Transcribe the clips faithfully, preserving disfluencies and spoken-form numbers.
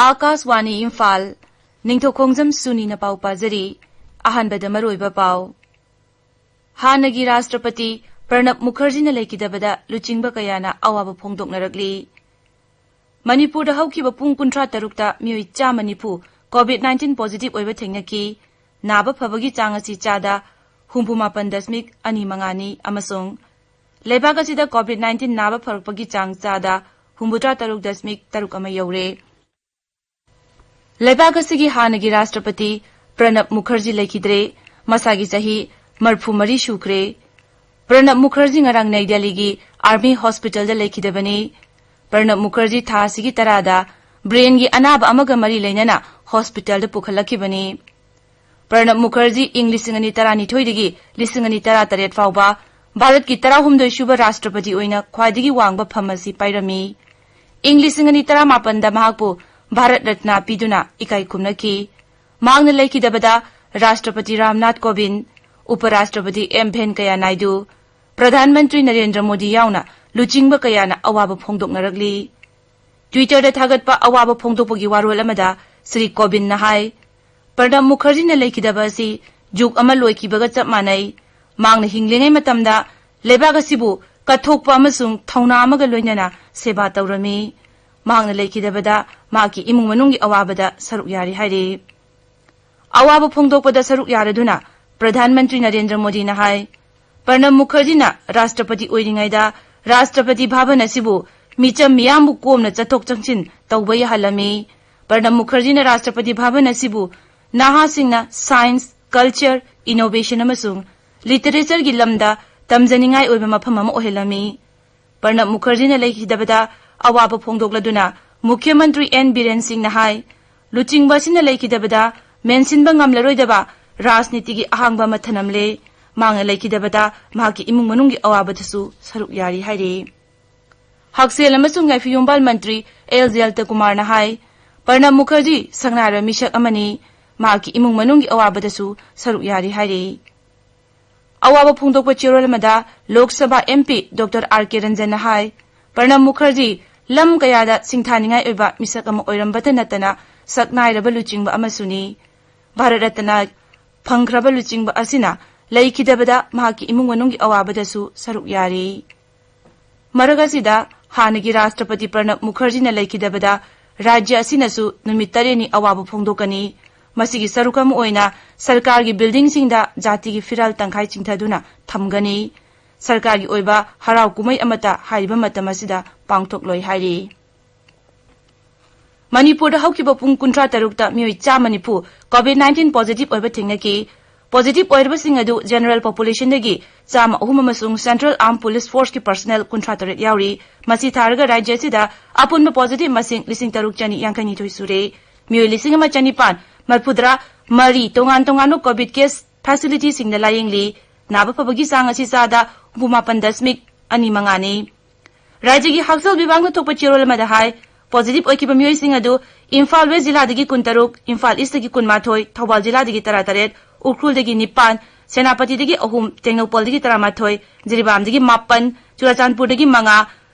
ꯑꯥꯀꯥꯁꯋꯥꯅꯤ ꯏꯝꯐꯥꯜ, ꯅꯤꯡꯊꯧꯈꯣꯡꯖꯝ ꯁꯨꯅꯤꯅ ꯄꯥꯎ ꯄꯥꯖꯔꯤ꯫ ꯑꯍꯥꯟꯕꯗ ꯃꯔꯨꯑꯣꯏꯕ ꯄꯥꯎ꯫ ꯍꯥꯟꯅꯒꯤ ꯔꯥꯁꯇ꯭ꯔꯄꯇꯤ ꯄ꯭ꯔꯅꯕ ꯃꯨꯈꯔꯖꯤꯅ ꯂꯩꯈꯤꯗꯕꯗ ꯂꯨꯆꯤꯡꯕ ꯀꯌꯥꯅ ꯑꯋꯥꯕ ꯐꯣꯡꯗꯣꯛꯅꯔꯛꯂꯤ꯫ ꯃꯅꯤꯄꯨꯔꯗ ꯍꯧꯈꯤꯕ ꯄꯨꯡ ꯀꯨꯟꯊ꯭ꯔꯥ ꯇꯔꯨꯛꯇ ꯃꯤꯑꯣꯏ ꯆꯥꯝꯃ ꯅꯤꯐꯨ COVID nineteen positive ꯑꯣꯏꯕ ꯊꯦꯡꯅꯈꯤ꯫ ꯅꯥꯕ ꯐꯕꯒꯤ ꯆꯥꯡ ꯑꯁꯤ ꯆꯥꯗ ꯍꯨꯝꯐꯨ ꯃꯥꯄꯟ ꯗꯁꯃꯤꯛ ꯑꯅꯤ ꯃꯉꯥꯅꯤ ꯑꯃꯁꯨꯡ ꯂꯩꯕꯥꯛ ꯑꯁꯤꯗ COVID nineteen ꯅꯥꯕ ꯐꯔꯛꯄꯒꯤ ꯆꯥꯡ ꯆꯥꯗ ꯍꯨꯝꯐꯨꯇꯔꯥ ꯇꯔꯨꯛ ꯗꯁꯃꯤꯛ ꯇꯔꯨꯛ ꯑꯃ ꯌꯧꯔꯦ꯫ ꯂꯩꯕꯥꯛ ꯑꯁꯤꯒꯤ ꯍꯥꯟꯅꯒꯤ ꯔꯥꯁꯇ꯭ꯔꯄꯇꯤ ꯄ꯭ꯔꯅꯕ ꯃꯨꯈꯔꯖꯤ ꯂꯩꯈꯤꯗ꯭ꯔꯦ꯫ ꯃꯁꯥꯒꯤ ꯆꯍꯤ ꯃꯔꯤꯐꯨ ꯃꯔꯤ ꯁꯨꯈ꯭ꯔꯦ꯫ ꯄ꯭ꯔꯅꯕ ꯃꯨꯈꯔꯖꯤ ꯉꯔꯥꯡ ꯅꯩ ꯗꯦꯜꯂꯤꯒꯤ ꯑꯥꯔꯃꯤ ꯍꯣꯁꯄꯤꯇꯥꯜꯗ ꯂꯩꯈꯤꯗꯕꯅꯤ꯫ ꯄ꯭ꯔꯅꯕ ꯃꯨꯈꯔꯖꯤ ꯊꯥ ꯑꯁꯤꯒꯤ ꯇꯔꯥꯗ ꯕ꯭ꯔꯦꯟꯒꯤ ꯑꯅꯥꯕ ꯑꯃꯒ ꯃꯔꯤ ꯂꯩꯅꯅ ꯍꯣꯁꯄꯤꯇꯥꯜꯗ ꯄꯨꯈꯠꯂꯛꯈꯤꯕꯅꯤ꯫ ꯄ꯭ꯔꯅꯕ ꯃꯨꯈꯔꯖꯤ ꯏꯪ ꯂꯤꯁꯤꯡ ꯑꯅꯤ ꯇꯔꯥꯅꯤꯊꯣꯏꯗꯒꯤ ꯂꯤꯁꯤꯡ ꯑꯅꯤ ꯇꯔꯥꯇꯔꯦꯠ ꯐꯥꯎꯕ ꯚꯥꯔꯠꯀꯤ ꯇꯔꯥꯍꯨꯝꯗꯣꯏ ꯁꯨꯕ ꯔꯥꯁꯇ꯭ꯔꯄꯇꯤ ꯑꯣꯏꯅ ꯈ꯭ꯋꯥꯏꯗꯒꯤ ꯋꯥꯡꯕ ꯐꯝ ꯑꯁꯤ ꯄꯥꯏꯔꯝꯃꯤ꯫ ꯏꯪ ꯂꯤꯁꯤꯡ ꯑꯅꯤ ꯇꯔꯥꯃꯥꯄꯟꯗ ꯃꯍꯥꯛꯄꯨ ꯚꯥꯔꯠ ꯔꯠꯅꯥ ꯄꯤꯗꯨꯅ ꯏꯀꯥꯏ ꯈꯨꯝꯅꯈꯤ꯫ ꯃꯍꯥꯛꯅ ꯂꯩꯈꯤꯗꯕꯗ ꯔꯥꯁꯇ꯭ꯔꯄꯇꯤ ꯔꯥꯝꯅꯥꯊ ꯀꯣꯕꯤꯟꯗ, ꯎꯄ ꯔꯥꯁꯇ꯭ꯔꯄꯇꯤ ꯑꯦꯝ ꯚꯦꯟꯀꯌꯥ ꯅꯥꯏꯗꯨ, ꯄ꯭ꯔꯙꯥꯟ ꯃꯟꯇ꯭ꯔꯤ ꯅꯔꯦꯟꯗ꯭ꯔ ꯃꯣꯗꯤ ꯌꯥꯎꯅ ꯂꯨꯆꯤꯡꯕ ꯀꯌꯥꯅ ꯑꯋꯥꯕ ꯐꯣꯡꯗꯣꯛꯅꯔꯛꯂꯤ꯫ ꯇ꯭ꯋꯤꯇꯔꯗ ꯊꯥꯒꯠꯄ ꯑꯋꯥꯕ ꯐꯣꯡꯗꯣꯛꯄꯒꯤ ꯋꯥꯔꯣꯜ ꯑꯃꯗ ꯁ꯭ꯔꯤ ꯀꯣꯕꯤꯟꯗꯅ ꯍꯥꯏ, ꯄ꯭ꯔꯅꯕ ꯃꯨꯈꯔꯖꯤꯅ ꯂꯩꯈꯤꯗꯕ ꯑꯁꯤ ꯖꯨꯒ ꯑꯃ ꯂꯣꯏꯈꯤꯕꯒ ꯆꯞ ꯃꯥꯟꯅꯩ꯫ ꯃꯍꯥꯛꯅ ꯍꯤꯡꯂꯤꯉꯩ ꯃꯇꯝꯗ ꯂꯩꯕꯥꯛ ꯑꯁꯤꯕꯨ ꯀꯠꯊꯣꯛꯄ ꯑꯃꯁꯨꯡ ꯊꯧꯅꯥ ꯑꯃꯒ ꯂꯣꯏꯅꯅ ꯁꯦꯕꯥ ꯇꯧꯔꯝꯃꯤ꯫ ꯃꯍꯥꯛꯅ ꯂꯩꯈꯤꯗꯕꯗ ꯃꯍꯥꯛꯀꯤ ꯏꯃꯨꯡ ꯃꯅꯨꯡꯒꯤ ꯑꯋꯥꯕꯗ ꯁꯔꯨꯛ ꯌꯥꯔꯤ ꯍꯥꯏꯔꯤ꯫ ꯑꯋꯥꯕ ꯐꯣꯡꯗꯣꯛꯄꯗ ꯁꯔꯨꯛ ꯌꯥꯔꯗꯨꯅ ꯄ꯭ꯔꯙꯥꯟ ꯃꯟꯇ꯭ꯔꯤ ꯅꯔꯦꯟꯗ꯭ꯔ ꯃꯣꯗꯤꯅ ꯍꯥꯏ, ꯄ꯭ꯔꯅꯕ ꯃꯨꯈꯔꯖꯤꯅ ꯔꯥꯁꯇ꯭ꯔꯄꯇꯤ ꯑꯣꯏꯔꯤꯉꯩꯗ ꯔꯥꯁꯇ꯭ꯔꯄꯇꯤ ꯚꯥꯕꯟ ꯑꯁꯤꯕꯨ ꯃꯤꯆꯝ ꯃꯤꯌꯥꯝꯕꯨ ꯀꯣꯝꯅ ꯆꯠꯊꯣꯛ ꯆꯠꯁꯤꯟ ꯇꯧꯕ ꯌꯥꯍꯜꯂꯝꯃꯤ꯫ ꯄ꯭ꯔꯅꯕ ꯃꯨꯈꯔꯖꯤꯅ ꯔꯥꯁꯇ꯭ꯔꯄꯇꯤ ꯚꯥꯕꯟ ꯑꯁꯤꯕꯨ ꯅꯍꯥꯁꯤꯡꯅ ꯁꯥꯏꯟꯁ, ꯀꯜꯆꯔ, ꯏꯅꯣꯚꯦꯁꯟ ꯑꯃꯁꯨꯡ ꯂꯤꯇꯔꯦꯆꯔꯒꯤ ꯂꯝꯗ ꯇꯝꯖꯅꯤꯡꯉꯥꯏ ꯑꯣꯏꯕ ꯃꯐꯝ ꯑꯃ ꯑꯣꯏꯍꯜꯂꯝꯃꯤ꯫ ꯄ꯭ꯔꯅꯕ ꯃꯨꯈꯔꯖꯤꯅ ꯂꯩꯈꯤꯗꯕꯗ ꯑꯋꯥꯕ ꯐꯣꯡꯗꯣꯛꯂꯗꯨꯅ ꯃꯨꯈ꯭ꯌ ꯃꯟꯇ꯭ꯔꯤ ꯑꯦꯟ ꯕꯤꯔꯦꯟ ꯁꯤꯡꯅ ꯍꯥꯏ, ꯂꯨꯆꯤꯡꯕ ꯑꯁꯤꯅ ꯂꯩꯈꯤꯗꯕꯗ ꯃꯦꯟꯁꯤꯟꯕ ꯉꯝꯂꯔꯣꯏꯗꯕ ꯔꯥꯖꯅꯤꯇꯤꯒꯤ ꯑꯍꯥꯡꯕ ꯑꯃ ꯊꯅꯝꯂꯦ꯫ ꯃꯍꯥꯛꯅ ꯂꯩꯈꯤꯗꯕꯗ ꯃꯍꯥꯛꯀꯤ ꯏꯃꯨꯡ ꯃꯅꯨꯡꯒꯤ ꯑꯋꯥꯕꯗꯁꯨ ꯁꯔꯨꯛ ꯌꯥꯔꯤ ꯍꯥꯏꯔꯤ꯫ ꯍꯛꯁꯦꯜ ꯑꯃꯁꯨꯡ ꯌꯥꯏꯐ ꯌꯨꯝꯕꯥꯜ ꯃꯟꯇ꯭ꯔꯤ ꯑꯦꯜ ꯖꯌꯟꯇ ꯀꯨꯃꯥꯔꯅ ꯍꯥꯏ, ꯄ꯭ꯔꯅꯕ ꯃꯨꯈꯔꯖꯤ ꯁꯛꯅꯥꯏꯔꯕ ꯃꯤꯁꯛ ꯑꯃꯅꯤ꯫ ꯃꯍꯥꯛꯀꯤ ꯏꯃꯨꯡ ꯃꯅꯨꯡꯒꯤ ꯑꯋꯥꯕꯗꯁꯨ ꯁꯔꯨꯛ ꯌꯥꯔꯤ ꯍꯥꯏꯔꯤ꯫ ꯑꯋꯥꯕ ꯐꯣꯡꯗꯣꯛꯄ ꯆꯦꯔꯣꯜ ꯑꯃꯗ Lok Sabha M P doctor R ꯀꯦ ꯔꯟꯖꯟꯅ ꯍꯥꯏ, ꯄ꯭ꯔꯅꯕ ꯃꯨꯈꯔꯖꯤ ꯂꯝ ꯀꯌꯥꯗ ꯁꯤꯡꯊꯥꯅꯤꯡꯉꯥꯏ ꯑꯣꯏꯕ ꯃꯤꯁꯛ ꯑꯃ ꯑꯣꯏꯔꯝꯕꯇ ꯅꯠꯇꯅ ꯁꯛ ꯅꯥꯏꯔꯕ ꯂꯨꯆꯤꯡꯕ ꯑꯃꯁꯨꯅꯤ꯫ ꯚꯥꯔꯠ ꯔꯠꯅ ꯐꯪꯈ꯭ꯔꯕ ꯂꯨꯆꯤꯡꯕ ꯑꯁꯤꯅ ꯂꯩꯈꯤꯗꯕꯗ ꯃꯍꯥꯛꯀꯤ ꯏꯃꯨꯡ ꯃꯅꯨꯡꯒꯤ ꯑꯋꯥꯕꯗꯁꯨ ꯁꯔꯨꯛ ꯌꯥꯔꯤ꯫ ꯃꯔꯛ ꯑꯁꯤꯗ ꯍꯥꯟꯅꯒꯤ ꯔꯥꯁꯇ꯭ꯔꯄꯇꯤ ꯄ꯭ꯔꯅꯕ ꯃꯨꯈꯔꯖꯤꯅ ꯂꯩꯈꯤꯗꯕꯗ ꯔꯥꯖ꯭ꯌ ꯑꯁꯤꯅꯁꯨ ꯅꯨꯃꯤꯠ ꯇꯔꯦꯠꯅꯤ ꯑꯋꯥꯕ ꯐꯣꯡꯗꯣꯛꯀꯅꯤ꯫ ꯃꯁꯤꯒꯤ ꯁꯔꯨꯛ ꯑꯃ ꯑꯣꯏꯅ ꯁꯔꯀꯥꯔꯒꯤ ꯕꯤꯜꯗꯤꯡꯁꯤꯡꯗ ꯖꯥꯇꯤꯒꯤ ꯐꯤꯔꯥꯜ ꯇꯪꯈꯥꯏ ꯆꯤꯡꯊꯗꯨꯅ ꯊꯝꯒꯅꯤ꯫ ꯁꯔꯀꯥꯔꯒꯤ ꯑꯣꯏꯕ ꯍꯔꯥꯎ ꯀꯨꯝꯍꯩ ꯑꯃꯠꯇ ꯍꯥꯏꯔꯤꯕ ꯃꯇꯝ ꯑꯁꯤꯗ ꯄꯥꯡꯊꯣꯛꯂꯣꯏ ꯍꯥꯏꯔꯤ꯫ ꯃꯅꯤꯄꯨꯔꯗ ꯍꯧꯈꯤꯕ ꯄꯨꯡ ꯀꯨꯟꯊ꯭ꯔꯥ ꯇꯔꯨꯛꯇ ꯃꯤꯑꯣꯏ ꯆꯥꯝꯃ ꯅꯤꯐꯨ COVID nineteen positive ꯑꯣꯏꯕ ꯊꯦꯡꯅꯈꯤ꯫ Positive ꯑꯣꯏꯔꯕꯁꯤꯡ ꯑꯗꯨ general populationꯗꯒꯤ ꯆꯥꯝꯃ ꯑꯍꯨꯝ ꯑꯃꯁꯨꯡ Central Armed Police Forceꯀꯤ personnel ꯀꯨꯟꯊ꯭ꯔꯥ ꯇꯔꯦꯠ ꯌꯥꯎꯔꯤ꯫ ꯃꯁꯤ ꯊꯥꯔꯒ ꯔꯥꯖ꯭ꯌ ꯑꯁꯤꯗ ꯑꯄꯨꯟꯕ positive ꯃꯁꯤꯡ ꯂꯤꯁꯤꯡ ꯇꯔꯨꯛ ꯆꯅꯤ ꯌꯥꯡꯈꯩ ꯅꯤꯊꯣꯏ ꯁꯨꯔꯦ꯫ ꯃꯤꯑꯣꯏ ꯂꯤꯁꯤꯡ ꯑꯃ ꯆꯅꯤꯄꯥꯟ ꯃꯔꯤꯐꯨꯇꯔꯥ ꯃꯔꯤ ꯇꯣꯉꯥꯟ ꯇꯣꯉꯥꯟꯕ COVID case facilityꯁꯤꯡꯗ ꯂꯥꯌꯦꯡꯂꯤ꯫ ꯅꯥꯕ ꯐꯕꯒꯤ ꯆꯥꯡ ꯑꯁꯤ ꯆꯥꯗ ꯍꯨꯝꯐꯨ ꯃꯥꯄꯟ ꯗꯁꯃꯤꯛ ꯑꯅꯤ ꯃꯉꯥꯅꯤ꯫ ꯔꯥꯖ꯭ꯌꯒꯤ ꯍꯛꯁꯦꯜ ꯕꯤꯚꯥꯒꯅ ꯊꯣꯛꯄ ꯆꯦꯔꯣꯜ ꯑꯃꯗ ꯍꯥꯏ, positive ꯑꯣꯏꯈꯤꯕ ꯃꯤꯑꯣꯏꯁꯤꯡ ꯑꯗꯨ ꯏꯝꯐꯥꯜ ꯋꯦꯁ ꯖꯤꯂꯥꯗꯒꯤ ꯀꯨꯟꯇꯔꯨꯛ, ꯏꯝꯐꯥꯜ ꯏꯁꯇꯒꯤ ꯀꯨꯟꯃꯥꯊꯣꯏ, ꯊꯧꯕꯥꯜ ꯖꯤꯂꯥꯗꯒꯤ ꯇꯔꯥꯇꯔꯦꯠ, ꯎꯈ꯭ꯔꯨꯜꯗꯒꯤ ꯅꯤꯄꯥꯟ, ꯁꯦꯅꯥꯄꯇꯤꯗꯒꯤ ꯑꯍꯨꯝ, ꯇꯦꯡꯅꯧꯄꯜꯗꯒꯤ ꯇꯔꯥꯃꯥꯊꯣꯏ, ꯖꯤꯔꯤꯕꯥꯝꯗꯒꯤ ꯃꯥꯄꯟ, ꯆꯨꯔꯥꯆꯥꯟꯄꯨꯔꯗꯒꯤ ꯃꯉꯥ,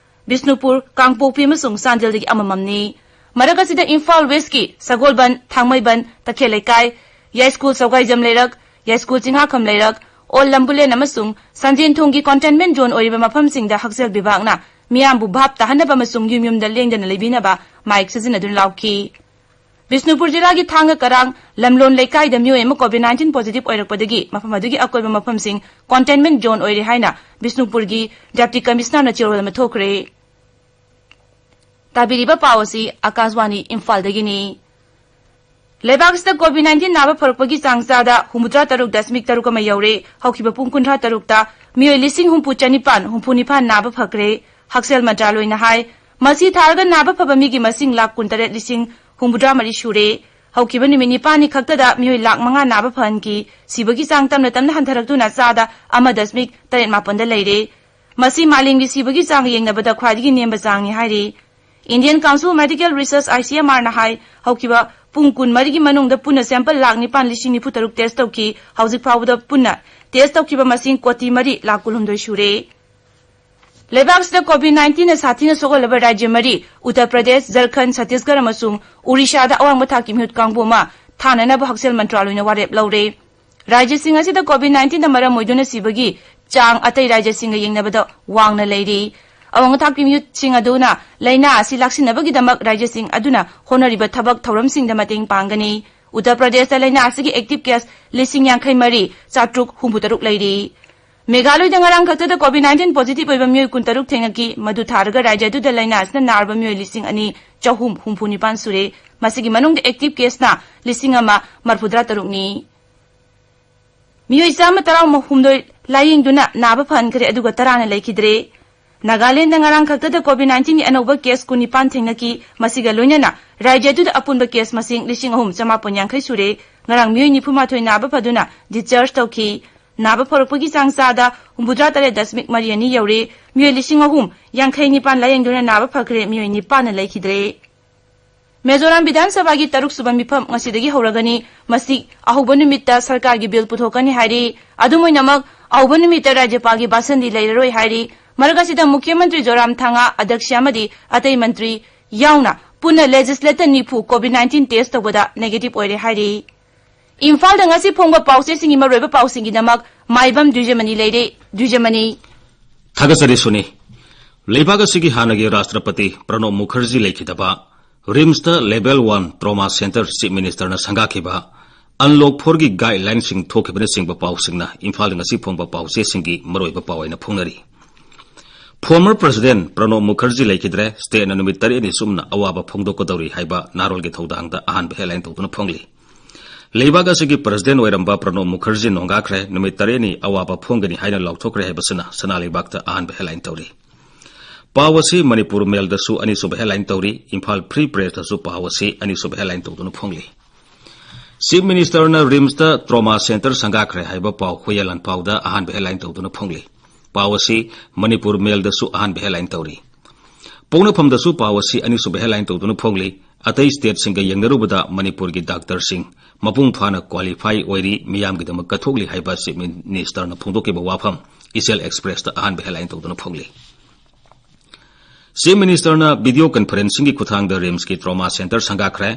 ꯕꯤꯁꯅꯨꯄꯨꯔ, ꯀꯥꯡꯄꯣꯛꯄꯤ ꯑꯃꯁꯨꯡ ꯆꯥꯟꯗꯦꯜꯗꯒꯤ ꯑꯃꯃꯝꯅꯤ꯫ ꯃꯔꯛ ꯑꯁꯤꯗ ꯏꯝꯐꯥꯜ ꯋꯦꯁꯀꯤ ꯁꯒꯣꯜꯕꯟ, ꯊꯥꯡꯃꯩꯕꯟ, ꯇꯈꯦꯜ ꯂꯩꯀꯥꯏ, ꯌꯥꯏꯁ꯭ꯀꯨꯜ ꯆꯧꯒꯥꯏꯖꯝ ꯂꯩꯔꯛ, ꯌꯥꯏꯁ꯭ꯀꯨꯜ ꯆꯤꯡꯍꯥꯈꯝ ꯂꯩꯔꯛ, ꯑꯣꯜ ꯂꯝꯕꯨꯂꯦꯟ ꯑꯃꯁꯨꯡ ꯁꯟꯖꯦꯟꯊꯣꯡꯒꯤ containment zone ꯑꯣꯏꯔꯤꯕ ꯃꯐꯝꯁꯤꯡꯗ ꯍꯛꯁꯦꯜ ꯕꯤꯚꯥꯒꯅ ꯃꯤꯌꯥꯝꯕꯨ ꯚꯥꯞ ꯇꯥꯍꯟꯅꯕ ꯑꯃꯁꯨꯡ ꯌꯨꯝ ꯌꯨꯝꯗ ꯂꯦꯡꯗꯅ ꯂꯩꯕꯤꯅꯕ ꯃꯥꯏꯛ ꯁꯤꯖꯤꯟꯅꯗꯨꯅ ꯂꯥꯎꯈꯤ꯫ ꯕꯤꯁꯅꯨꯄꯨꯔ ꯖꯤꯂꯥꯒꯤ ꯊꯥꯡꯒ ꯀꯔꯥꯡ ꯂꯝꯂꯣꯟ ꯂꯩꯀꯥꯏꯗ ꯃꯤꯑꯣꯏ ꯑꯃ COVID nineteen positive ꯑꯣꯏꯔꯛꯄꯗꯒꯤ ꯃꯐꯝ ꯑꯗꯨꯒꯤ ꯑꯀꯣꯏꯕ ꯃꯐꯝꯁꯤꯡ containment zone ꯑꯣꯏꯔꯦ ꯍꯥꯏꯅ ꯕꯤꯁꯅꯨꯄꯨꯔꯒꯤ Deputy Commissionerꯅ ꯆꯦꯔꯣꯜ ꯑꯃ ꯊꯣꯛꯈ꯭ꯔꯦ꯫ ꯇꯥꯕꯤꯔꯤꯕ ꯄꯥꯎ ꯑꯁꯤ ꯑꯀꯥꯁꯕꯥꯅꯤ ꯏꯝꯐꯥꯜꯗꯒꯤꯅꯤ꯫ ꯂꯩꯕꯥꯛ ꯑꯁꯤꯗ COVID nineteen ꯅꯥꯕ ꯐꯔꯛꯄꯒꯤ ꯆꯥꯡ ꯆꯥꯗ ꯍꯨꯝꯐꯨꯇꯔꯥ ꯇꯔꯨꯛ ꯗꯁꯃꯤꯛ ꯇꯔꯨꯛ ꯑꯃ ꯌꯧꯔꯦ꯫ ꯍꯧꯈꯤꯕ ꯄꯨꯡ ꯀꯨꯟꯊ꯭ꯔꯥ ꯇꯔꯨꯛꯇ ꯃꯤꯑꯣꯏ ꯂꯤꯁꯤꯡ ꯍꯨꯝꯐꯨ ꯆꯅꯤꯄꯥꯟ ꯍꯨꯝꯐꯨ ꯅꯤꯄꯥꯟ ꯅꯥꯕ ꯐꯈ꯭ꯔꯦ꯫ ꯍꯛꯁꯦꯜ ꯃꯟꯇ꯭ꯔꯥꯂꯣꯏꯅ ꯍꯥꯏ, ꯃꯁꯤ ꯊꯥꯔꯒ ꯅꯥꯕ ꯐꯕ ꯃꯤꯒꯤ ꯃꯁꯤꯡ ꯂꯥꯈ ꯀꯨꯟꯇꯔꯦꯠ ꯂꯤꯁꯤꯡ ꯍꯨꯝꯐꯨꯇꯔꯥ ꯃꯔꯤ ꯁꯨꯔꯦ꯫ ꯍꯧꯈꯤꯕ ꯅꯨꯃꯤꯠ ꯅꯤꯄꯥꯟꯅꯤ ꯈꯛꯇꯗ ꯃꯤꯑꯣꯏ ꯂꯥꯈ ꯃꯉꯥ ꯅꯥꯕ ꯐꯍꯟꯈꯤ꯫ ꯁꯤꯕꯒꯤ ꯆꯥꯡ ꯇꯞꯅ ꯇꯞꯅ ꯍꯟꯊꯔꯛꯇꯨꯅ ꯆꯥꯗ ꯑꯃ ꯗꯁꯃꯤꯛ ꯇꯔꯦꯠ ꯃꯥꯄꯟꯗ ꯂꯩꯔꯦ꯫ ꯃꯁꯤ ꯃꯥꯂꯦꯝꯒꯤ ꯁꯤꯕꯒꯤ ꯆꯥꯡ ꯌꯦꯡꯅꯕꯗ ꯈ꯭ꯋꯥꯏꯗꯒꯤ ꯅꯦꯝꯕ ꯆꯥꯡꯅꯤ ꯍꯥꯏꯔꯤ꯫ Indian Council of Medical Research, ICMRꯅ ꯍꯥꯏ, ꯍꯧꯈꯤꯕ ꯄꯨꯡ ꯀꯨꯟꯃꯔꯤꯒꯤ ꯃꯅꯨꯡꯗ ꯄꯨꯟꯅ sample ꯂꯥꯈ ꯅꯤꯄꯥꯟ ꯂꯤꯁꯤꯡ ꯅꯤꯐꯨ ꯇꯔꯨꯛ test ꯇꯧꯈꯤ꯫ ꯍꯧꯖꯤꯛ ꯐꯥꯎꯕꯗ ꯄꯨꯟꯅ test ꯇꯧꯈꯤꯕ ꯃꯁꯤꯡ ꯀꯣꯇꯤ ꯃꯔꯤ ꯂꯥꯈ ꯀꯨꯟꯍꯨꯝꯗꯣꯏ ꯁꯨꯔꯦ꯫ ꯂꯩꯕꯥꯛꯁꯤꯗ COVID nineteen ꯅ ꯁꯥꯊꯤꯅ ꯁꯣꯛꯍꯜꯂꯕ ꯔꯥꯖ꯭ꯌ ꯃꯔꯤ, ꯎꯠꯇꯔ ꯄ꯭ꯔꯗꯦꯁ, ꯖꯔꯈꯟꯗ, ꯁꯠꯇꯤꯁꯒꯔ ꯑꯃꯁꯨꯡ ꯎꯔꯤꯁꯥꯗ ꯑꯋꯥꯡꯕ ꯊꯥꯛꯀꯤ ꯃꯤꯍꯨꯠ ꯀꯥꯡꯕꯨ ꯑꯃ ꯊꯥꯅꯅꯕ ꯍꯛꯁꯦꯜ ꯃꯟꯇ꯭ꯔꯥꯂꯣꯏꯅ ꯋꯥꯔꯦꯞ ꯂꯧꯔꯦ꯫ ꯔꯥꯖ꯭ꯌꯁꯤꯡ ꯑꯁꯤꯗ COVID nineteen ꯅ ꯃꯔꯝ ꯑꯣꯏꯗꯨꯅ ꯁꯤꯕꯒꯤ ꯆꯥꯡ ꯑꯇꯩ ꯔꯥꯖ꯭ꯌꯁꯤꯡꯒ ꯌꯦꯡꯅꯕꯗ ꯋꯥꯡꯅ ꯂꯩꯔꯤ꯫ ꯑꯋꯥꯡ ꯊꯥꯛꯀꯤ ꯃꯤꯍꯨꯠꯁꯤꯡ ꯑꯗꯨꯅ ꯂꯥꯏꯅꯥ ꯑꯁꯤ ꯂꯥꯛꯁꯤꯟꯅꯕꯒꯤꯗꯃꯛ ꯔꯥꯖ꯭ꯌꯁꯤꯡ ꯑꯗꯨꯅ ꯍꯣꯠꯅꯔꯤꯕ ꯊꯕꯛ ꯊꯧꯔꯝꯁꯤꯡꯗ ꯃꯇꯦꯡ ꯄꯥꯡꯒꯅꯤ꯫ ꯎꯠꯇꯔ ꯄ꯭ꯔꯗꯦꯁꯇ ꯂꯥꯏꯅꯥ ꯑꯁꯤꯒꯤ ꯑꯦꯛꯇꯤꯚ ꯀꯦꯁ ꯂꯤꯁꯤꯡ ꯌꯥꯡꯈꯩ ꯃꯔꯤ, ꯆꯥꯇ꯭ꯔꯨꯛ ꯍꯨꯝꯐꯨ ꯇꯔꯨꯛ ꯂꯩꯔꯤ꯫ ꯃꯦꯘꯥꯂꯣꯏꯗ ꯉꯔꯥꯡ ꯈꯛꯇꯗ COVID nineteen ꯄꯣꯖꯤꯇꯤꯚ ꯑꯣꯏꯕ ꯃꯤꯑꯣꯏ ꯀꯨꯟꯇꯔꯨꯛ ꯊꯦꯡꯅꯈꯤ꯫ ꯃꯗꯨ ꯊꯥꯔꯒ ꯔꯥꯖ꯭ꯌ ꯑꯗꯨꯗ ꯂꯥꯏꯅꯥ ꯑꯁꯤꯅ ꯅꯥꯔꯕ ꯃꯤꯑꯣꯏ ꯂꯤꯁꯤꯡ ꯑꯅꯤ ꯆꯍꯨꯝ ꯍꯨꯝꯐꯨ ꯅꯤꯄꯥꯟ ꯁꯨꯔꯦ꯫ ꯃꯁꯤꯒꯤ ꯃꯅꯨꯡꯗ ꯑꯦꯛꯇꯤꯚ ꯀꯦꯁꯅ ꯂꯤꯁꯤꯡ ꯑꯃ ꯃꯔꯤꯐꯨꯇꯔꯥ ꯇꯔꯨꯛꯅꯤ꯫ ꯃꯤꯑꯣꯏ ꯆꯥꯝꯃ ꯇꯔꯥꯍꯨꯝꯗꯣꯏ ꯂꯥꯌꯦꯡꯗꯨꯅ ꯅꯥꯕ ꯐꯍꯟꯈ꯭ꯔꯦ, ꯑꯗꯨꯒ ꯇꯔꯥꯅ ꯂꯩꯈꯤꯗ꯭ꯔꯦ꯫ ꯅꯥꯒꯥꯂꯦꯟꯗ ꯉꯔꯥꯡ ꯈꯛꯇꯗ COVID nineteen ꯒꯤ ꯑꯅꯧꯕ ꯀꯦꯁ ꯀꯨꯟꯅꯤꯄꯥꯟ ꯊꯦꯡꯅꯈꯤ꯫ ꯃꯁꯤꯒ ꯂꯣꯏꯅꯅ ꯔꯥꯖ꯭ꯌ ꯑꯗꯨꯗ ꯑꯄꯨꯟꯕ ꯀꯦꯁ ꯃꯁꯤꯡ ꯂꯤꯁꯤꯡ ꯑꯍꯨꯝ ꯆꯃꯥꯄꯟ ꯌꯥꯡꯈꯩ ꯁꯨꯔꯦ꯫ ꯉꯔꯥꯡ ꯃꯤꯑꯣꯏ ꯅꯤꯐꯨ ꯃꯥꯊꯣꯏ ꯅꯥꯕ ꯐꯗꯨꯅ ꯗꯤꯁꯆꯥꯔꯖ ꯇꯧꯈꯤ꯫ ꯅꯥꯕ ꯐꯔꯛꯄꯒꯤ ꯆꯥꯡ ꯆꯥꯗ ꯍꯨꯝꯐꯨꯇꯔꯥ ꯇꯔꯦꯠ ꯗꯁꯃꯤꯛ ꯃꯔꯤ ꯑꯅꯤ ꯌꯧꯔꯦ꯫ ꯃꯤꯑꯣꯏ ꯂꯤꯁꯤꯡ ꯑꯍꯨꯝ ꯌꯥꯡꯈꯩ ꯅꯤꯄꯥꯟ ꯂꯥꯌꯦꯡꯗꯨꯅ ꯅꯥꯕ ꯐꯈ꯭ꯔꯦ, ꯃꯤꯑꯣꯏ ꯅꯤꯄꯥꯟꯅ ꯂꯩꯈꯤꯗ꯭ꯔꯦ꯫ ꯃꯤꯖꯣꯔꯥꯝ ꯕꯤꯙꯥꯟ ꯁꯚꯥꯒꯤ ꯇꯔꯨꯛ ꯁꯨꯕ ꯃꯤꯐꯝ ꯉꯁꯤꯗꯒꯤ ꯍꯧꯔꯒꯅꯤ꯫ ꯃꯁꯤ ꯑꯍꯧꯕ ꯅꯨꯃꯤꯠꯇ ꯁꯔꯀꯥꯔꯒꯤ ꯕꯤꯜ ꯄꯨꯊꯣꯛꯀꯅꯤ ꯍꯥꯏꯔꯤ꯫ ꯑꯗꯨꯝ ꯑꯣꯏꯅꯃꯛ, ꯑꯍꯧꯕ ꯅꯨꯃꯤꯠꯇ ꯔꯥꯖ꯭ꯌꯄꯥꯜꯒꯤ ꯚꯥꯁꯟꯗꯤ ꯂꯩꯔꯔꯣꯏ ꯍꯥꯏꯔꯤ꯫ ꯃꯔꯛ ꯑꯁꯤꯗ ꯃꯨꯈ꯭ꯌ ꯃꯟꯇ꯭ꯔꯤ ꯖꯣꯔꯥꯝ ꯊꯥꯡꯉꯥ, ꯑꯗ꯭ꯌꯛꯁ ꯑꯃꯗꯤ ꯑꯇꯩ ꯃꯟꯇ꯭ꯔꯤ ꯌꯥꯎꯅ ꯄꯨꯟꯅ ꯂꯦꯖꯤꯁꯂꯦꯇꯔ ꯅꯤꯐꯨ COVID nineteen ꯇꯦꯁ ꯇꯧꯕꯗ ꯅꯦꯒꯦꯇꯤꯚ ꯑꯣꯏꯔꯦ ꯍꯥꯏꯔꯤ꯫ ꯏꯝꯐꯥꯜꯗ ꯉꯁꯤ ꯐꯣꯡꯕ ꯄꯥꯎꯆꯦꯁꯤꯡꯒꯤ ꯃꯔꯨꯑꯣꯏꯕ ꯄꯥꯎꯁꯤꯡꯒꯤꯗꯃꯛ ꯃꯥꯏꯕꯝ ꯗ꯭ꯋꯤꯖꯃꯅꯤ ꯂꯩꯔꯦ꯫ ꯗ꯭ꯋꯤꯖꯃꯅꯤ꯫ ꯊꯥꯒꯠꯆꯔꯤ ꯁꯨꯅꯤ꯫ ꯂꯩꯕꯥꯛ ꯑꯁꯤꯒꯤ ꯍꯥꯟꯅꯒꯤ ꯔꯥꯁꯇ꯭ꯔꯄꯇꯤ ꯄ꯭ꯔꯅꯣꯕ ꯃꯨꯈꯔꯖꯤ ꯂꯩꯈꯤꯗꯕ ꯔꯤꯝꯁꯇ level one trauma centre chief ꯃꯤꯅꯤꯁꯇꯔꯅ ꯁꯪꯒꯥꯈꯤꯕ ꯑꯟꯂꯣꯛ ꯐꯣꯔꯒꯤ ꯒꯥꯏꯗꯂꯥꯏꯟꯁꯤꯡ ꯊꯣꯛꯈꯤꯕꯅꯆꯤꯡꯕ ꯄꯥꯎꯁꯤꯡꯅ ꯏꯝꯐꯥꯜꯗ ꯉꯁꯤ ꯐꯣꯡꯕ ꯄꯥꯎꯆꯦꯁꯤꯡꯒꯤ ꯃꯔꯨꯑꯣꯏꯕ ꯄꯥꯎ ꯑꯣꯏꯅ ꯐꯣꯡꯅꯔꯤ꯫ ꯐꯣꯔꯃꯔ ꯄ꯭ꯔꯁꯤꯗꯦꯟ ꯄ꯭ꯔꯅꯣꯕ ꯃꯨꯈꯔꯖꯤ ꯂꯩꯈꯤꯗ꯭ꯔꯦ, ꯁ꯭ꯇꯦꯠꯅ ꯅꯨꯃꯤꯠ ꯇꯔꯦꯠꯅꯤ ꯆꯨꯞꯅ ꯑꯋꯥꯕ ꯐꯣꯡꯗꯣꯛꯀꯗꯧꯔꯤ ꯍꯥꯏꯕ ꯅꯥꯔꯣꯜꯒꯤ ꯊꯧꯗꯥꯡꯗ ꯑꯍꯥꯟꯕ ꯍꯦꯗꯂꯥꯏꯟ ꯇꯧꯗꯨꯅ ꯐꯣꯡꯂꯤ꯫ ꯂꯩꯕꯥꯛ ꯑꯁꯤꯒꯤ ꯄ꯭ꯔꯁꯤꯗꯦꯟ ꯑꯣꯏꯔꯝꯕ ꯄ꯭ꯔꯅꯣꯕ ꯃꯨꯈꯔꯖꯤ ꯅꯣꯡꯒꯥꯈ꯭ꯔꯦ, ꯅꯨꯃꯤꯠ ꯇꯔꯦꯠꯅꯤ ꯑꯋꯥꯕ ꯐꯣꯡꯒꯅꯤ ꯍꯥꯏꯅ ꯂꯥꯎꯊꯣꯛꯈ꯭ꯔꯦ ꯍꯥꯏꯕꯁꯤꯅ ꯁꯅꯥ ꯂꯩꯕꯥꯛꯇ ꯑꯍꯥꯟꯕ ꯍꯦꯗꯂꯥꯏꯟ ꯇꯧꯔꯤ꯫ ꯄꯥꯎ ꯑꯁꯤ ꯃꯅꯤꯄꯨꯔ ꯃꯦꯜꯗꯁꯨ ꯑꯅꯤꯁꯨꯕ ꯍꯦꯗꯂꯥꯏꯟ ꯇꯧꯔꯤ, ꯏꯝꯐꯥꯜ ꯐ꯭ꯔꯤ ꯄ꯭ꯔꯦꯁꯇꯁꯨ ꯄꯥꯎ ꯑꯁꯤ ꯑꯅꯤꯁꯨꯕ ꯍꯦꯗꯂꯥꯏꯟ ꯇꯧꯗꯨꯅ ꯐꯣꯡꯂꯤ꯫ ꯆꯤꯐ ꯃꯤꯅꯤꯁꯇꯔꯅ ꯔꯤꯝꯁꯇ ꯇ꯭ꯔꯣꯃꯥ ꯁꯦꯟꯇꯔ ꯁꯪꯒꯥꯈ꯭ꯔꯦ ꯍꯥꯏꯕ ꯄꯥꯎ ꯍꯨꯏꯌꯥꯂꯥꯟ ꯄꯥꯎꯗ ꯑꯍꯥꯟꯕ ꯍꯦꯗꯂꯥꯏꯟ ꯇꯧꯗꯨꯅ ꯐꯣꯡꯂꯤ꯫ ꯄꯥꯎ ꯑꯁꯤ ꯃꯅꯤꯄꯨꯔ ꯃꯦꯜꯗꯁꯨ ꯑꯍꯥꯟꯕ ꯍꯦꯗꯂꯥꯏꯟ ꯇꯧꯔꯤ꯫ ꯄꯣꯛꯅꯐꯝꯗꯁꯨ ꯄꯥꯎ ꯑꯁꯤ ꯑꯅꯤꯁꯨꯕ ꯍꯦꯗꯂꯥꯏꯟ ꯇꯧꯗꯨꯅ ꯐꯣꯡꯂꯤ꯫ ꯑꯇꯩ ꯁ꯭ꯇꯦꯠꯁꯤꯡꯒ ꯌꯦꯡꯅꯔꯨꯕꯗ ꯃꯅꯤꯄꯨꯔꯒꯤ ꯗꯥꯛꯇꯔꯁꯤꯡ ꯃꯄꯨꯡ ꯐꯥꯅ ꯀ꯭ꯋꯥꯂꯤꯐꯥꯏ ꯑꯣꯏꯔꯤ, ꯃꯤꯌꯥꯝꯒꯤꯗꯃꯛ ꯀꯠꯊꯣꯛꯂꯤ ꯍꯥꯏꯕ ꯆꯤꯐ ꯃꯤꯅꯤꯁꯇꯔꯅ ꯐꯣꯡꯗꯣꯛꯈꯤꯕ ꯋꯥꯐꯝ ꯏꯆꯦꯜ ꯑꯦꯛꯁꯄ꯭ꯔꯦꯁꯇ ꯑꯍꯥꯟꯕ ꯍꯦꯗꯂꯥꯏꯟ ꯇꯧꯗꯨꯅ ꯐꯣꯡꯂꯤ꯫ Chief Ministerꯅ video conferencingꯒꯤ ꯈꯨꯠꯊꯥꯡꯗ RIMSꯀꯤ trauma center ꯁꯪꯒꯥꯈ꯭ꯔꯦ꯫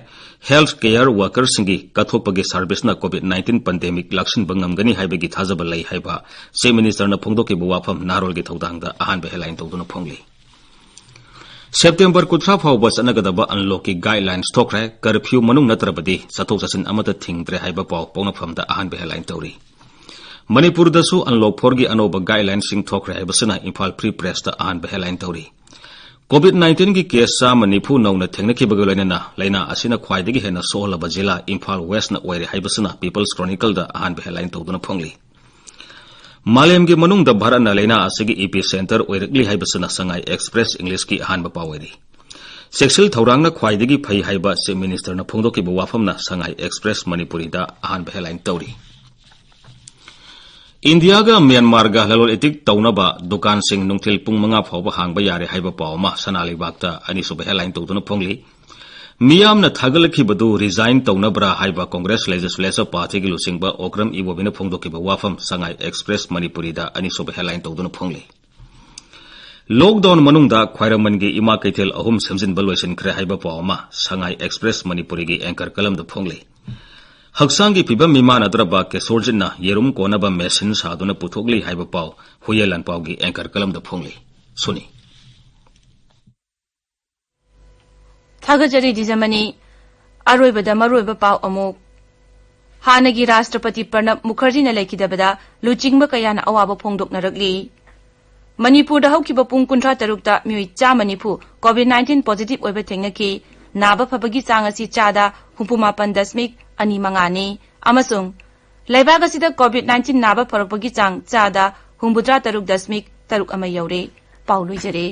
Health care workerꯁꯤꯡꯒꯤ ꯀꯠꯊꯣꯛꯄꯒꯤ serviceꯅ COVID nineteen pandemic ꯂꯥꯛꯁꯤꯟꯕ ꯉꯝꯒꯅꯤ ꯍꯥꯏꯕꯒꯤ ꯊꯥꯖꯕ ꯂꯩ ꯍꯥꯏꯕ Chief Ministerꯅ ꯐꯣꯡꯗꯣꯛꯈꯤꯕ ꯋꯥꯐꯝ ꯅꯍꯥꯔꯣꯜꯒꯤ ꯊꯧꯗꯥꯡꯗ ꯑꯍꯥꯟꯕ headline ꯇꯧꯗꯨꯅ ꯐꯣꯡꯂꯤ꯫ September ꯀꯨꯟꯊ꯭ꯔꯥ ꯐꯥꯎꯕ ꯆꯠꯅꯒꯗꯕ unlockꯀꯤ guidelines ꯊꯣꯛꯈ꯭ꯔꯦ꯫ Curfew ꯃꯅꯨꯡ ꯅꯠꯇ꯭ꯔꯕꯗꯤ ꯆꯠꯊꯣꯛ ꯆꯠꯁꯤꯟ ꯑꯃꯠꯇ ꯊꯤꯡꯗ꯭ꯔꯦ ꯍꯥꯏꯕ ꯄꯥꯎ ꯄꯣꯛꯅꯐꯝꯗ ꯑꯍꯥꯟꯕ headline ꯇꯧꯔꯤ꯫ ꯃꯅꯤꯄꯨꯔꯗꯁꯨ unlock fourꯒꯤ ꯑꯅꯧꯕ guidelinesꯁꯤꯡ ꯊꯣꯛꯈ꯭ꯔꯦ ꯍꯥꯏꯕꯁꯤꯅ Imphal Free Pressꯇ ꯑꯍꯥꯟꯕ headline ꯇꯧꯔꯤ꯫ COVID nineteenꯒꯤ case ꯆꯥꯝꯃ ꯅꯤꯐꯨ ꯅꯧꯅ ꯊꯦꯡꯅꯈꯤꯕꯒ ꯂꯣꯏꯅꯅ ꯂꯩꯅꯥ ꯑꯁꯤꯅ ꯈ꯭ꯋꯥꯏꯗꯒꯤ ꯍꯦꯟꯅ ꯁꯣꯛꯍꯜꯂꯕ ꯖꯤꯂꯥ ꯏꯝꯐꯥꯜ Westꯅ ꯑꯣꯏꯔꯦ ꯍꯥꯏꯕꯁꯤꯅ People's Chronicleꯗ ꯑꯍꯥꯟꯕ headline ꯇꯧꯗꯨꯅ ꯐꯣꯡꯂꯤ꯫ ꯃꯥꯂꯦꯝꯒꯤ ꯃꯅꯨꯡꯗ ꯚꯥꯔꯠꯅ ꯂꯩꯅꯥ ꯑꯁꯤꯒꯤ epicenter ꯑꯣꯏꯔꯛꯂꯤ ꯍꯥꯏꯕꯁꯤꯅ Shanghai Express Englishꯀꯤ ꯑꯍꯥꯟꯕ ꯄꯥꯎ ꯑꯣꯏꯔꯤ꯫ ꯆꯦꯛꯁꯤꯜ ꯊꯧꯔꯥꯡꯅ ꯈ꯭ꯋꯥꯏꯗꯒꯤ ꯐꯩ ꯍꯥꯏꯕ Chief Ministerꯅ ꯐꯣꯡꯗꯣꯛꯈꯤꯕ ꯋꯥꯐꯝꯅ Shanghai Express ꯃꯅꯤꯄꯨꯔꯤꯗ ꯑꯍꯥꯟꯕ headline ꯇꯧꯔꯤ꯫ ꯏꯟꯗꯤꯌꯥꯒ ꯃ꯭ꯌꯥꯟꯃꯥꯔꯒ ꯂꯂꯣꯟ ꯏꯇꯤꯛ ꯇꯧꯅꯕ ꯗꯨꯀꯥꯟꯁꯤꯡ ꯅꯨꯡꯊꯤꯜ ꯄꯨꯡ ꯃꯉꯥ ꯐꯥꯎꯕ ꯍꯥꯡꯕ ꯌꯥꯔꯦ ꯍꯥꯏꯕ ꯄꯥꯎ ꯑꯃ ꯁꯅꯥ ꯂꯩꯕꯥꯛꯇ ꯑꯅꯤꯁꯨꯕ headline ꯇꯧꯗꯨꯅ ꯐꯣꯡꯂꯤ꯫ ꯃꯤꯌꯥꯝꯅ ꯊꯥꯒꯠꯂꯛꯈꯤꯕꯗꯨ resign ꯇꯧꯅꯕ꯭ꯔꯥ ꯍꯥꯏꯕ Congress Legislature Partyꯒꯤ ꯂꯨꯆꯤꯡꯕ ꯑꯣꯀ꯭ꯔꯝ ꯏꯕꯣꯕꯤꯅ ꯐꯣꯡꯗꯣꯛꯈꯤꯕ ꯋꯥꯐꯝ Shanghai Express ꯃꯅꯤꯄꯨꯔꯤꯗ ꯑꯅꯤꯁꯨꯕ headline ꯇꯧꯗꯨꯅ ꯐꯣꯡꯂꯤ꯫ Lockdown ꯃꯅꯨꯡꯗ ꯈ꯭ꯋꯥꯏꯔꯝꯕꯟꯒꯤ ꯏꯃꯥ ꯀꯩꯊꯦꯜ ꯑꯍꯨꯝ ꯁꯦꯝꯖꯤꯟꯕ ꯂꯣꯏꯁꯤꯟꯈ꯭ꯔꯦ ꯍꯥꯏꯕ ꯄꯥꯎ ꯑꯃ Shanghai Express ꯃꯅꯤꯄꯨꯔꯤꯒꯤ anchor columnꯗ ꯐꯣꯡꯂꯤ꯫ ꯍꯛꯆꯥꯡꯒꯤ ꯐꯤꯕꯝ ꯃꯤꯃꯥꯟꯅꯗ꯭ꯔꯕ ꯀꯦꯁꯣꯔꯖꯤꯠꯅ ꯌꯦꯔꯨꯝ ꯀꯣꯟꯅꯕ machine ꯁꯥꯗꯨꯅ ꯄꯨꯊꯣꯛꯂꯤ ꯍꯥꯏꯕ ꯄꯥꯎ ꯍꯨꯌꯦꯟ ꯂꯥꯟꯄꯥꯎꯒꯤ anchor columnꯗ ꯐꯣꯡꯂꯤ꯫ ꯁꯨꯅꯤ꯫ ꯊꯥꯒꯠꯆꯔꯤ ꯗꯤꯖꯃꯅꯤ꯫ ꯑꯔꯣꯏꯕꯗ ꯃꯔꯨꯑꯣꯏꯕ ꯄꯥꯎ ꯑꯃꯨꯛ꯫ ꯍꯥꯟꯅꯒꯤ ꯔꯥꯁꯇ꯭ꯔꯄꯇꯤ ꯄ꯭ꯔꯅꯕ ꯃꯨꯈꯔꯖꯤꯅ ꯂꯩꯈꯤꯗꯕꯗ ꯂꯨꯆꯤꯡꯕ ꯀꯌꯥꯅ ꯑꯋꯥꯕ ꯐꯣꯡꯗꯣꯛꯅꯔꯛꯂꯤ꯫ ꯃꯅꯤꯄꯨꯔꯗ ꯍꯧꯈꯤꯕ ꯄꯨꯡ ꯀꯨꯟꯊ꯭ꯔꯥ ꯇꯔꯨꯛꯇ ꯃꯤꯑꯣꯏ ꯆꯥꯝꯃ ꯅꯤꯐꯨ COVID nineteen positive ꯑꯣꯏꯕ ꯊꯦꯡꯅꯈꯤ꯫ ꯅꯥꯕ ꯐꯕꯒꯤ ꯆꯥꯡ ꯑꯁꯤ ꯆꯥꯗ ꯍꯨꯝꯐꯨ ꯃꯥꯄꯟ ꯗꯁꯃꯤꯛ ꯑꯅꯤ ꯃꯉꯥꯅꯤ꯫ ꯑꯃꯁꯨꯡ ꯂꯩꯕꯥꯛ ꯑꯁꯤꯗ COVID nineteen ꯅꯥꯕ ꯐꯔꯛꯄꯒꯤ ꯆꯥꯡ ꯆꯥꯗ ꯍꯨꯝꯐꯨꯇꯔꯥ ꯇꯔꯨꯛ ꯗꯁꯃꯤꯛ ꯇꯔꯨꯛ ꯑꯃ ꯌꯧꯔꯦ꯫ ꯄꯥꯎ ꯂꯣꯏꯖꯔꯦ꯫